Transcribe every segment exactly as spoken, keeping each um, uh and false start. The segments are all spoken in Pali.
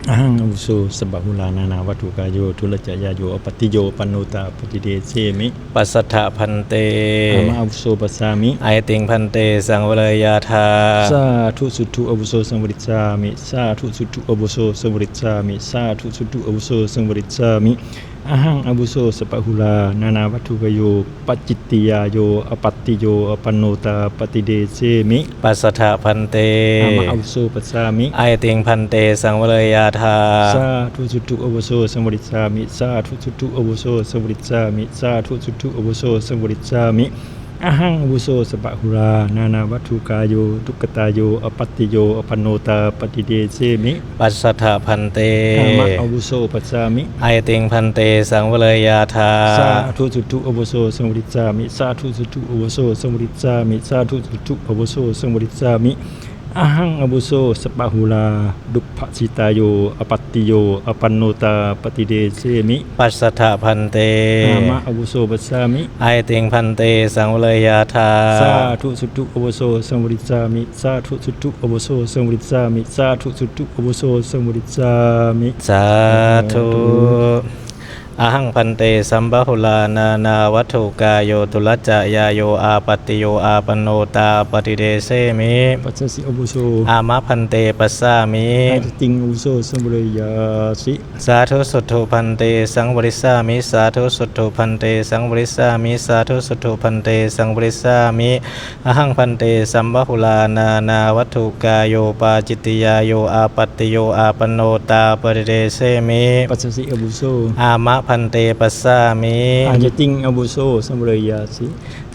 Ahaṃ āvuso sabbahulā nānāvatthukāyo dullaccayāyo āpattiyo āpanno tā paṭidesemi. Passatha bhante. Āma āvuso passāmi. Āyatiṃ bhante saṃvareyyātha. Sādhu suṭṭhu āvuso saṃvarissāmi. Sādhu suṭṭhu āvuso saṃvarissāmi. Sādhu suṭṭhu āvuso saṃvarissāmi. Ahaṃ āvuso sabbahulā nānāvatthukāyo pācittiyāyo āpattiyo āpanno tā paṭidesemi. Passatha bhante. Āma āvuso passāmi. Āyatiṃ bhante saṃvareyyātha. Sādhu suṭṭhu āvuso saṃvarissāmi. Sādhu suṭṭhu āvuso saṃvarissāmi. Sādhu suṭṭhu āvuso saṃvarissāmi. Ahaṃ āvuso sabbahulā nānāvatthukāyo duggātāyo āpattiyo āpanno tā paṭidesemi. Passatha bhante. Āma āvuso passāmi. Āyatiṃ bhante saṃvareyyātha. Sādhu suṭṭhu āvuso saṃvarissāmi. Sādhu suṭṭhu āvuso saṃvarissāmi. Sādhu suṭṭhu āvuso saṃvarissāmi. Ahaṃ āvuso sabbahulā dubhāsitāyo āpattiyo āpanno tā paṭidesemi. Passatha bhante. Āma āvuso passāmi. Āyatiṃ bhante saṃvareyyātha. Sādhu suṭṭhu āvuso saṃvarissāmi. Sādhu suṭṭhu āvuso saṃvarissāmi. Sādhu suṭṭhu āvuso saṃvarissāmi. Sādhu. Ahaṃ bhante sabbahulā nānāvatthukāyo dullaccayāyo āpattiyo āpanno tā paṭidesemi. Passasi āvuso. Āma bhante passāmi. Āyatiṃ āvuso saṃvareyyāsi. Sādhu suṭṭhu bhante saṃvarissāmi. Sādhu suṭṭhu bhante saṃvarissāmi. Sādhu suṭṭhu bhante saṃvarissāmi. Ahaṃ bhante sabbahulā nānāvatthukāyo pācittiyāyo āpattiyo āpanno tā paṭidesemi. Passasi āvuso. Āma bhante passāmi. Āyatiṃ āvuso saṃvareyyāsi.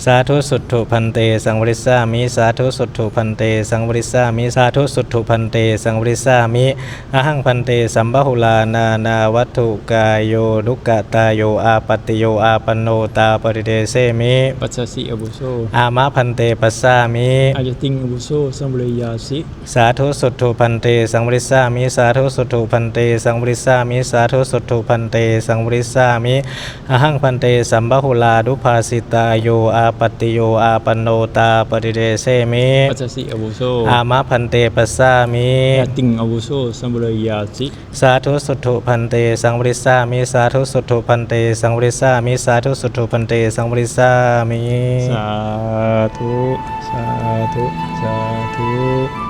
Sādhu suṭṭhu bhante saṃvarissāmi. Sādhu suṭṭhu bhante saṃvarissāmi. Sādhu suṭṭhu bhante saṃvarissāmi. Ahaṃ bhante sabbahulā nānāvatthukāyo duggātāyo āpattiyo āpanno tā paṭidesemi. Passasi āvuso. Āma bhante passāmi. Āyatiṃ āvuso saṃvareyyāsi. Sādhu suṭṭhu bhante saṃvarissāmi. Sādhu suṭṭhu bhante saṃvarissāmi. Sādhu suṭṭhu bhante saṃvarissāmi. Ahaṃ bhante sabbahulā dubhāsitāyo āpattiyo āpanno tā paṭidesemi. Passasi āvuso. Āma bhante passāmi. Āyatiṃ āvuso saṃvareyyāsi. Sādhu suṭṭhu bhante saṃvarissāmi. Sādhu suṭṭhu bhante saṃvarissāmi. Sādhu suṭṭhu bhante saṃvarissāmi. Sādhu, sādhu, sādhu.